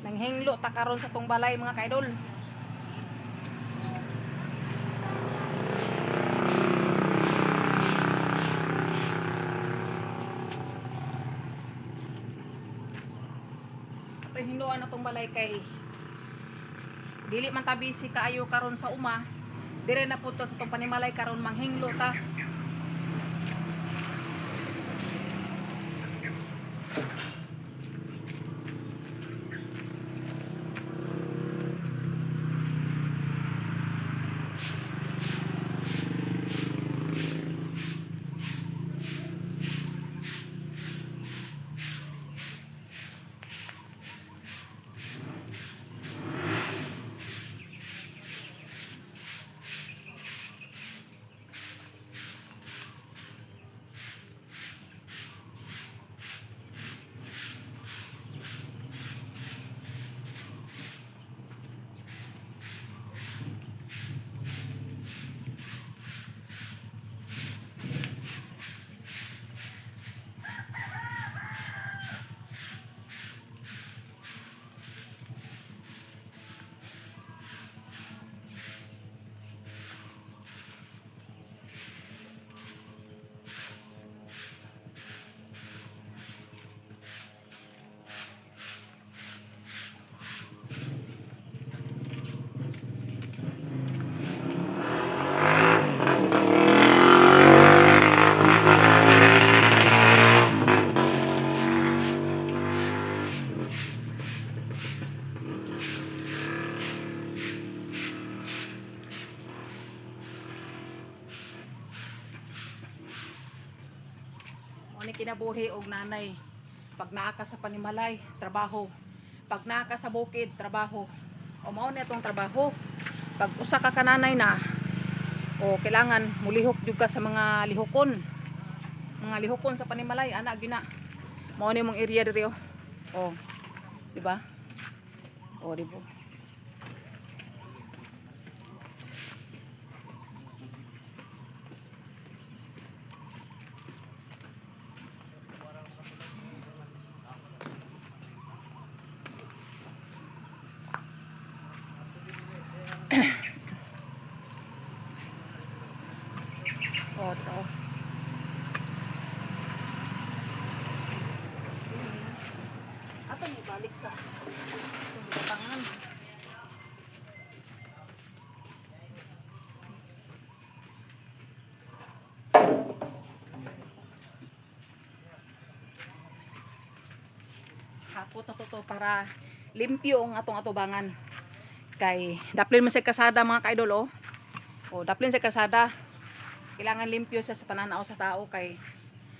Nanghinglo ta karon sa tong balay, mga kaidol. Ato hinloan na tong balay kay dili man ta busy kaayo karon sa uma. Dire na pud to sa tong panimalay karon manghinglo ta. Mo ni kinabuhi og nanay. Pag naa ka sa panimalay, trabaho. Pag naa ka sa bukid, trabaho. O mao ni atong trabaho. Pag usa ka kananay na, o kailangan mulihok jud ka sa mga lihokon. Mga lihokon sa panimalay, ana gina. Mao ni mong area diri oh. Oh. Di ba? Oh, di ba? Oh, to. Ato ni balik sa atong butangan. Hapot na to to para limpyo ang atong atubangan. Kay daplin man sa kasada, mga kaidol, oh. Oh, daplin sa kasada. Kailangan limpyo siya sa pananaw sa tao kay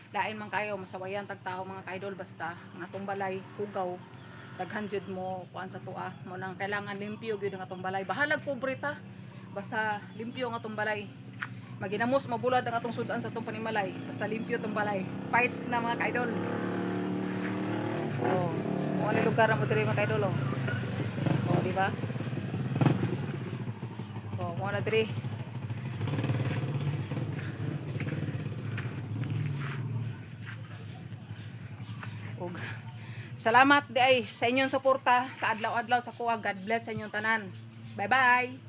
lain man kayo masawayan tag tao, mga kaidol, basta ang atong balay hugaw, daghan jud mo kuan sa tuwa mo nang kailangan limpyo gyud ang atong balay. Bahalag pobre ta, basta limpyo ang atong balay. Maginamos mabulad ang atong sudan sa atong panimalay, basta limpyo atong balay. Fights na, mga kaidol. Oh, mo ni lugar mo diri, mga kaidol, oh. Oh, di ba? Oh, mo na diri. Ug salamat di ay sa inyong suporta sa adlaw-adlaw sa kuha. God bless sa inyong tanan. Bye-bye.